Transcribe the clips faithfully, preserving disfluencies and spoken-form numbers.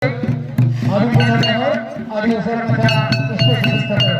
ᱟᱹᱵᱤᱱ ᱴᱷᱮᱱ ᱱᱮᱦᱚᱨ, ᱟᱹᱰᱤ ᱩᱥᱟᱹᱨᱟ ᱢᱟᱪᱷᱟ stage ᱤᱫᱤ ᱠᱟᱛᱮ᱾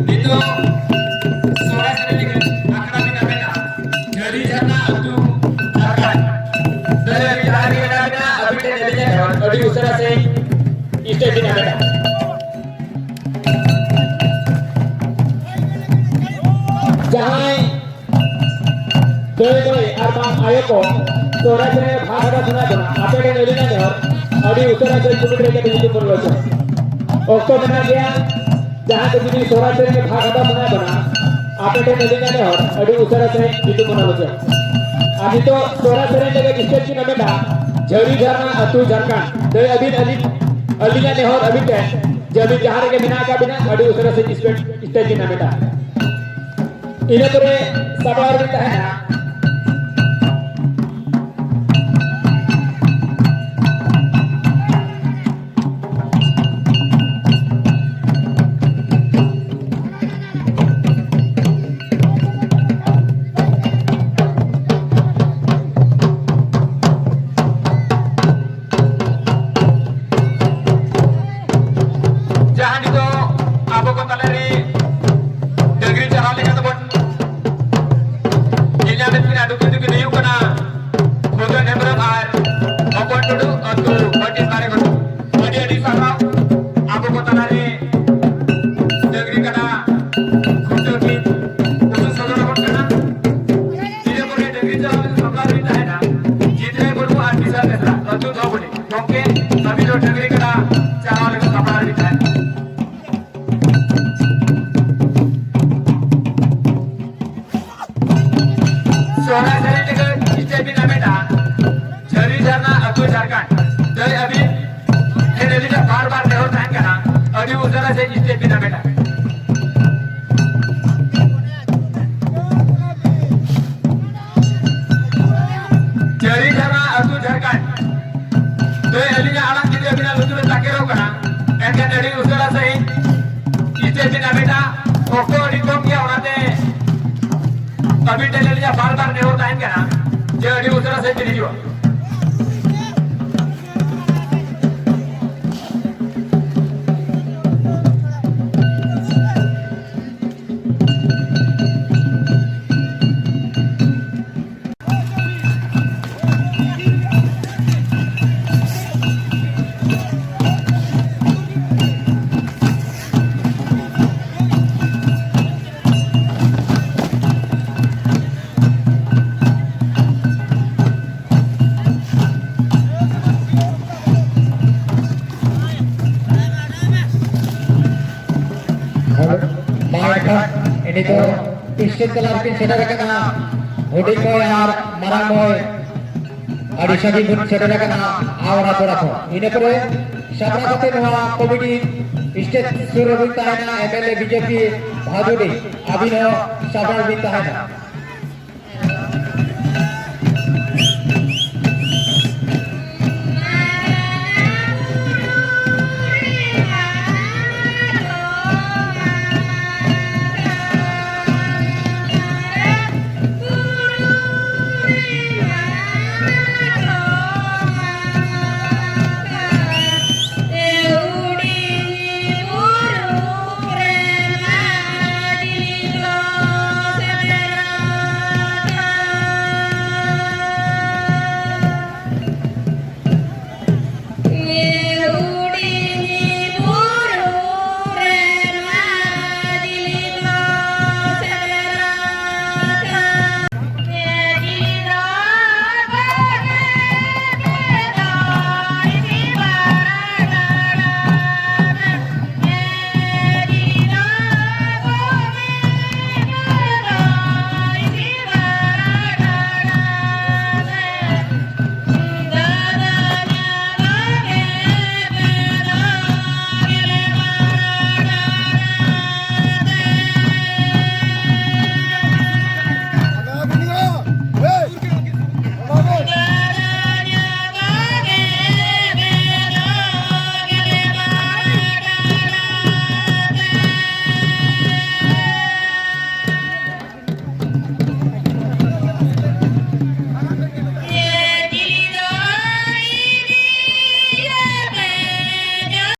ᱱᱤᱛᱚᱜ ᱥᱚᱨᱮᱥ ᱨᱮᱱᱤᱡ ᱟᱠᱷᱲᱟ ᱵᱤᱱ ᱟᱵᱮᱱᱟ, ᱡᱷᱟᱹᱨᱤ ᱡᱷᱟᱨᱱᱟ ᱟᱹᱛᱩ ᱡᱷᱟᱨᱠᱷᱚᱸᱰ᱾ ᱫᱟᱹᱭ ᱟᱹᱵᱤᱱ ᱡᱟᱦᱟᱸ ᱨᱮᱜᱮ ᱢᱮᱱᱟᱜ ᱵᱤᱱᱟ, ᱟᱹᱵᱤᱱ ᱴᱷᱮᱱ ᱟᱹᱞᱤᱧᱟᱜ ᱱᱮᱦᱚᱨ, ᱟᱹᱰᱤ ᱩᱥᱟᱹᱨᱟ ᱥᱟᱺᱦᱤᱡ stage ᱵᱤᱱ ᱟᱵᱮᱱᱟ᱾ ᱡᱟᱦᱟᱸᱭ ᱫᱟᱹᱭ ᱫᱟᱹᱭ ᱟᱨ ᱵᱟᱝ ᱟᱭᱳ ᱠᱚ ᱥᱚᱦᱨᱟᱭ ᱥᱮᱨᱮᱧ ᱨᱮ ᱵᱷᱟᱜᱽ ᱦᱟᱛᱟᱣ ᱥᱟᱱᱟᱭᱮᱫ ᱵᱚᱱᱟ, ᱟᱯᱮ ᱴᱷᱮᱱ ᱟᱹᱞᱤᱧᱟᱜ ᱱᱮᱦᱚᱨ, ᱟᱹᱰᱤ ᱩᱥᱟᱹᱨᱟ ᱥᱮ ᱠᱚᱢᱮᱱᱴ ᱨᱮ ᱠᱟᱹᱴᱤᱡ ᱧᱩᱛᱩᱢ ᱵᱚᱱ ᱚᱞ ᱦᱚᱪᱚ᱾ ᱚᱠᱛᱚ ᱢᱮᱱᱟᱜ ᱜᱮᱭᱟ, ᱡᱟᱦᱟᱸᱭ ᱠᱚ ᱡᱩᱫᱤ ᱥᱚᱦᱨᱟᱭ ᱥᱮᱨᱮᱧ ᱨᱮ ᱵᱷᱟᱜᱽ ᱦᱟᱛᱟᱣ ᱥᱟᱱᱟᱭᱮᱫ ᱵᱚᱱᱟ, ᱟᱯᱮ ᱴᱷᱮᱱ ᱟᱹᱞᱤᱧᱟᱜ ᱱᱮᱦᱚᱨ, ᱟᱹᱰᱤ ᱩᱥᱟᱹᱨᱟ ᱥᱮ ᱧᱩᱛᱩᱢ ᱵᱚᱱ ᱚᱞ ᱦᱚᱪᱚ᱾ ᱟᱨ ᱱᱤᱛᱚᱜ ᱥᱚᱦᱨᱟᱭ ᱥᱮᱨᱮᱧ ᱞᱟᱹᱜᱤᱫ stage ᱠᱤᱱ ᱦᱟᱢᱮᱴᱟ ᱡᱷᱟᱹᱨᱤ ᱡᱷᱟᱨᱱᱟ ᱟᱹᱛᱩ ᱡᱷᱟᱨᱠᱷᱚᱸᱰ᱾ ᱫᱟᱹᱭ ᱟᱹᱵᱤᱱ ᱟᱹᱞᱤᱧ, ᱟᱹᱞᱤᱧᱟᱜ ᱱᱮᱦᱚᱨ ᱟᱹᱵᱤᱱ ᱴᱷᱮᱱ ᱡᱮ ᱟᱹᱵᱤᱱ ᱡᱟᱦᱟᱸ ᱨᱮᱜᱮ ᱢᱮᱱᱟᱜ ᱟᱠᱟᱫ ᱵᱤᱱᱟ, ᱟᱹᱰᱤ ᱩᱥᱟᱹᱨᱟ ᱥᱮ stage, stage ᱠᱤᱱ ᱦᱟᱢᱮᱴᱟ᱾ ᱤᱱᱟᱹ ᱯᱚᱨᱮ ᱥᱟᱯᱲᱟᱣ ᱨᱮ ᱛᱟᱦᱮᱱᱟ᱾ ᱡᱟᱦᱟᱸ ᱱᱤᱛᱚᱜ ᱟᱵᱚ ᱠᱚ ᱛᱟᱞᱟᱨᱮ ᱰᱟᱹᱝᱨᱤ ᱪᱟᱨᱦᱟᱣ ᱞᱮᱠᱟ ᱛᱮᱵᱚᱱ ᱧᱮᱞ ᱧᱟᱢᱮᱫ ᱥᱚᱦᱨᱟᱭ ᱥᱮᱨᱮᱧ ᱞᱟᱹᱜᱤᱫ ᱥᱴᱮᱡᱽ ᱵᱤᱱ ᱦᱟᱢᱮᱴᱟ᱾ ᱡᱷᱟᱹᱨᱤ ᱡᱷᱟᱨᱱᱟ ᱟᱹᱛᱩ ᱡᱷᱟᱲᱠᱷᱚᱸᱰ᱾ ᱫᱟᱹᱭ ᱟᱹᱵᱤᱱ ᱴᱷᱮᱱ ᱟᱹᱞᱤᱧᱟᱜ ᱵᱟᱨ ᱵᱟᱨ ᱱᱮᱦᱚᱨ ᱛᱟᱦᱮᱱ ᱠᱟᱱᱟ, ᱟᱹᱰᱤ ᱩᱥᱟᱹᱨᱟ ᱥᱮ ᱥᱴᱮᱡᱽ ᱵᱤᱱ ᱦᱟᱢᱮᱴᱟ᱾ ᱡᱷᱟᱹᱨᱤ ᱡᱷᱟᱨᱱᱟ ᱟᱹᱛᱩ ᱡᱷᱟᱲᱠᱷᱚᱸᱰ᱾ ᱫᱟᱹᱭ ᱟᱹᱞᱤᱧᱟᱜ ᱟᱲᱟᱝ ᱡᱩᱫᱤ ᱟᱹᱵᱤᱱᱟᱜ ᱞᱩᱛᱩᱨ ᱨᱮ ᱛᱟᱠᱮᱨᱚᱜ ᱠᱟᱱᱟ, ᱮᱱᱠᱷᱟᱱ ᱟᱹᱰᱤ ᱩᱥᱟᱹᱨᱟ ᱥᱟᱺᱦᱤᱡ ᱥᱴᱮᱡᱽ ᱵᱤᱱ ᱦᱟᱢᱮᱴᱟ᱾ ᱚᱠᱛᱚ ᱟᱹᱰᱤ ᱠᱚᱢ ᱜᱮᱭᱟ, ᱚᱱᱟᱛᱮ ᱟᱹᱵᱤᱱ ᱴᱷᱮᱱ ᱟᱹᱞᱤᱧᱟᱜ ᱵᱟᱨ ᱵᱟᱨ ᱱᱮᱦᱚᱨ ᱛᱟᱦᱮᱱ ᱠᱟᱱᱟ ᱡᱮ ᱟᱹᱰᱤ ᱩᱥᱟᱹᱨᱟ ᱥᱮᱫ ᱵᱤᱱ ᱦᱤᱡᱩᱜᱼᱟ᱾ ᱢᱟ ᱮᱱᱠᱷᱟᱱ ᱱᱤᱛᱚᱜ ᱥᱴᱮᱡᱽ ᱛᱟᱞᱟ ᱨᱮᱠᱤᱱ ᱥᱮᱴᱮᱨ ᱟᱠᱟᱱᱟ ᱦᱩᱰᱤᱧ ᱢᱟᱹᱭ ᱟᱨ ᱢᱟᱨᱟᱝ ᱢᱟᱹᱭ᱾ ᱟᱹᱰᱤ ᱥᱟᱺᱜᱤᱧ ᱵᱚᱱ ᱥᱮᱴᱮᱨ ᱟᱠᱟᱱᱟ ᱟᱣᱲᱟ ᱛᱚᱨᱟ ᱠᱷᱚᱱ᱾ ᱤᱱᱟᱹ ᱯᱚᱨᱮ ᱥᱟᱯᱲᱟᱣ ᱠᱟᱛᱮ ᱱᱚᱣᱟ ᱠᱚᱢᱤᱴᱤ ᱥᱴᱮᱡᱽ ᱥᱩᱨ ᱨᱮᱵᱤᱱ ᱛᱟᱦᱮᱱᱟ M L A B J P ᱵᱷᱟᱫᱩᱰᱤ, ᱟᱹᱵᱤᱱ ᱦᱚᱸ ᱥᱟᱯᱲᱟᱣ ᱨᱮᱵᱤᱱ ᱛᱟᱦᱮᱱᱟ᱾